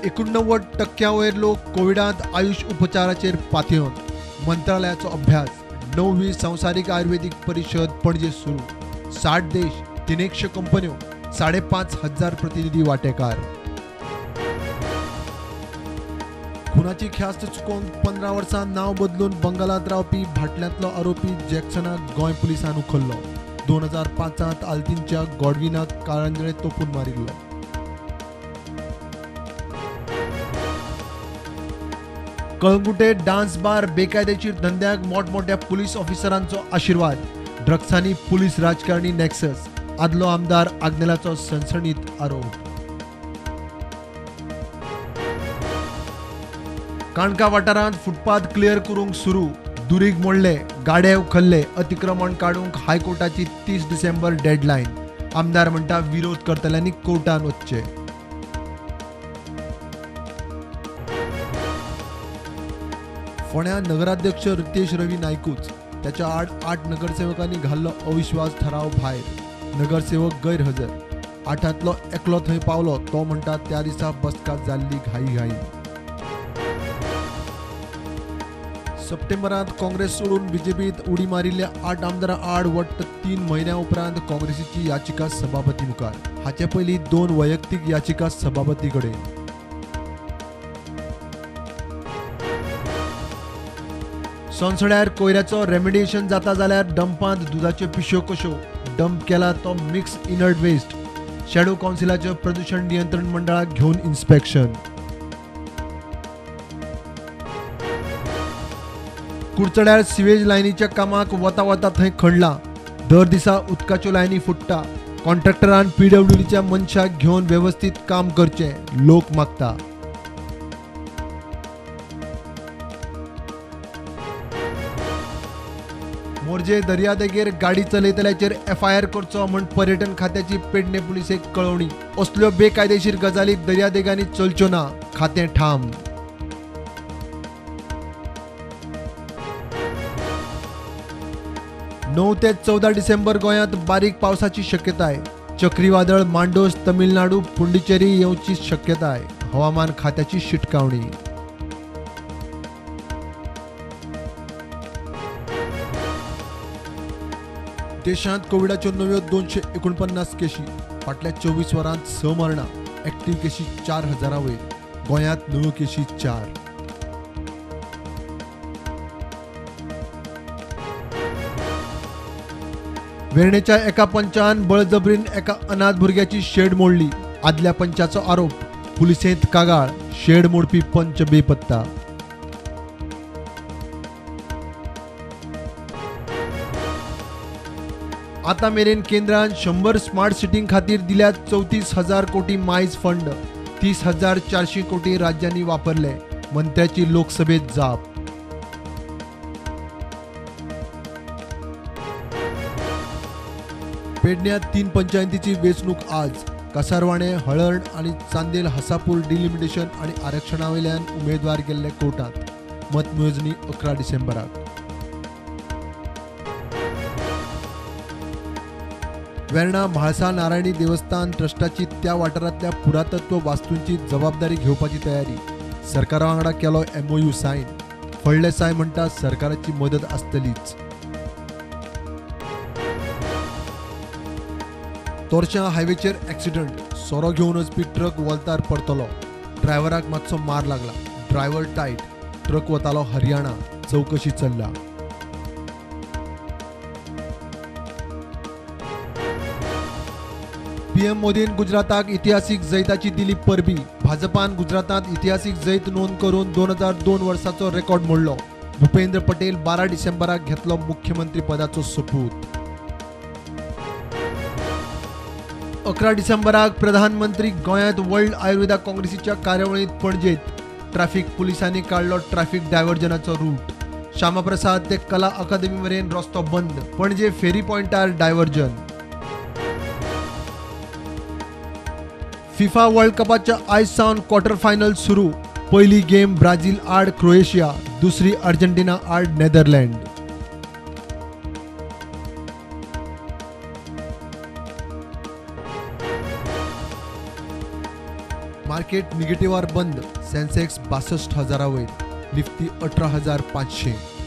89% वयर लोक कोविडांत आयुष उपचाराचेर पातयेवन. मंत्रालयाचो अभ्यास. 9वी संवसारीक आयुर्वेदीक परिशद पणजे सुरू. 60 देश, 300 कंपन्यो, 5,500 प्रतिनिधी वांटेकार. खुनाची ख्यास्त चुकोवंक 15 वर्सां नांव बदलून बंगालांत रावपी भाटल्यांतलो आरोपी जॅक्सनाक गोंय पुलिसान उखल्लो. 2005 आल्तीनच्या गॉडविनाक कारंजळे तोपून मारिल्लो. कळंगुटे डान्स बार बेकायदेशीर धंद्याक मोठमोठ्या पुलीस ऑफिसरांचो आशिर्वाद. ड्रग्सांनी पुलीस राजकारणी नॅक्सस. आदलो आमदार आग्नेलाचो सणसणीत आरोप. काणका वाठारांत फुटपाथ क्लियर करूंक सुरू. दुरीग मोडले, गाडे उखल्ले, अतिक्रमण काडूंक हायकोर्टाची 30 डिसेंबर डेडलायन. आमदार म्हणटा विरोध करतल्यांनी कोर्टान वचचें. फोंड्या नगराध्यक्ष रितेश रवी नायकूच त्याच्या आड 8 नगरसेवकांनी घाल्लो अविश्वास ठराव भायर. नगरसेवक गैरहजर. 8तांतलो एकलो थंय पावलो तो म्हणटा त्या दिसा बसका जाल्ली घाई घाई. सप्टेंबरांत काँग्रेस सोडून बीजेपीत उडी मारिल्ल्या 8 आमदारां आड वट्ट 3 म्हयन्या उपरांत काँग्रेसीची याचिका सभापती मुखार. हाचे पयलीं 2 वैयक्तीक याचिका सभापती कडेन. सोनसड्यार कोयराचो रेमिडिएशन जाता जाल्यार डंपांत दुदाच्यो पिशव्यो कश्यो. डंप केला तो मिक्स इनर्ट वेस्ट. शॅडो कावन्सिलाच्यो प्रदूशण नियंत्रण मंडळाक घेवन इन्स्पेक्शन. कुडचड्यार सिवेज लायनीच्या कामाक वता वता थंय खणलां. दर दिसा उदकाच्यो लायनी फुट्टा. कॉन्ट्रॅक्टरान पीडब्ल्यूडीच्या मनशाक घेवन वेवस्थीत काम करचें, लोक मागता. मोरजे दर्यादेगेर गाडी चलयतल्याचेर एफआयआर करचो म्हूण पर्यटन खात्याची पेडणे पुलिसेक कळोवणी. असल्यो बेकायदेशीर गजाली दर्यादेगांनी चलच्यो ना, खातें ठाम. 9 ते 14 डिसेंबर गोंयांत बारीक पावसाची शक्यताय. चक्रीवादळ मांडोस तमिळनाडू पुंडुचेरी येवची शक्यताय. हवामान खात्याची शिटकावणी. देशांत कोविडाच्यो नव्यो 249 केशी. फाटल्या 24 वरांत 6 मरणां. एक्टिव्ह केशी 4,000 वयर. गोंयांत नव्यो केशी 4. वेर्णेच्या एका पंचान बळजबरीन एका अनाथ भुरग्याची शेड मोडली. आदल्या पंचाचो आरोप. पुलिसेंत कागाळ. शेड मोडपी पंच बेपत्ता. आतां मेरेन केंद्रान 100 स्मार्ट सिटीं खातीर दिल्यात 34,000 कोटी मायज फंड. 30,400 कोटी राज्यांनी वापरले. मंत्र्याची लोकसभेत जाप. पेडण्यात 3 पंचायतींची वेंचणूक आज. कासारवाणे, हळर्ण आनी चांदेल हसापूर डिलिमिटेशन आनी आरक्षणावेल्यान उमेदवार गेल्ले कोर्टांत. मतमेजणी 11 डिसेंबराक. वेर्णा म्हाळसा नारायणी देवस्थान ट्रस्टाची त्या वाठारांतल्या पुरातत्व वास्तूंची जबाबदारी घेवपाची तयारी. सरकारा वांगडा केलो एमओयू सायन. फळदेसाय म्हणटा सरकाराची मदत आसतलीच. तोरशां हायवेचेर एक्सिडंट. सोरो घेवन वचपी ट्रक वोल्तार परतलो. ड्रायव्हराक मातसो मार लागला. Driver tight. ट्रक वतालो हरियाणा. चवकशी चल्ला. पीएम मोदीन गुजराताक इतिहासीक जैताची दिली परबी. भाजपान गुजरातांत इतिहासीक जैत नोंद करून 2002 वर्साचो रेकॉर्ड मोडलो. भूपेंद्र पटेल 12 डिसेंबराक घेतलो मुख्यमंत्री पदाचो सोपूत. 11 डिसेंबराक प्रधानमंत्री गोंयांत वर्ल्ड आयुर्वेदा काँग्रेसीच्या कार्यावळींत पणजेत. ट्रॅफिक पुलिसांनी काडलो ट्रॅफिक डायव्हर्जनाचो रूट. श्यामाप्रसाद ते कला अकादमी मेरेन रस्तो बंद. पणजे फेरी पॉयंटार डायव्हर्जन. फिफा वर्ल्ड कपाच्या आयज सावन क्वॉर्टर फायनल सुरू. पयली गेम ब्राझील आड क्रोएशिया, दुसरी अर्जेंटिना आड नेदरलँड. मार्केट निगेटिव्हार बंद. सेन्सेक्स 62,000 वयर, निफ्टी 18,500.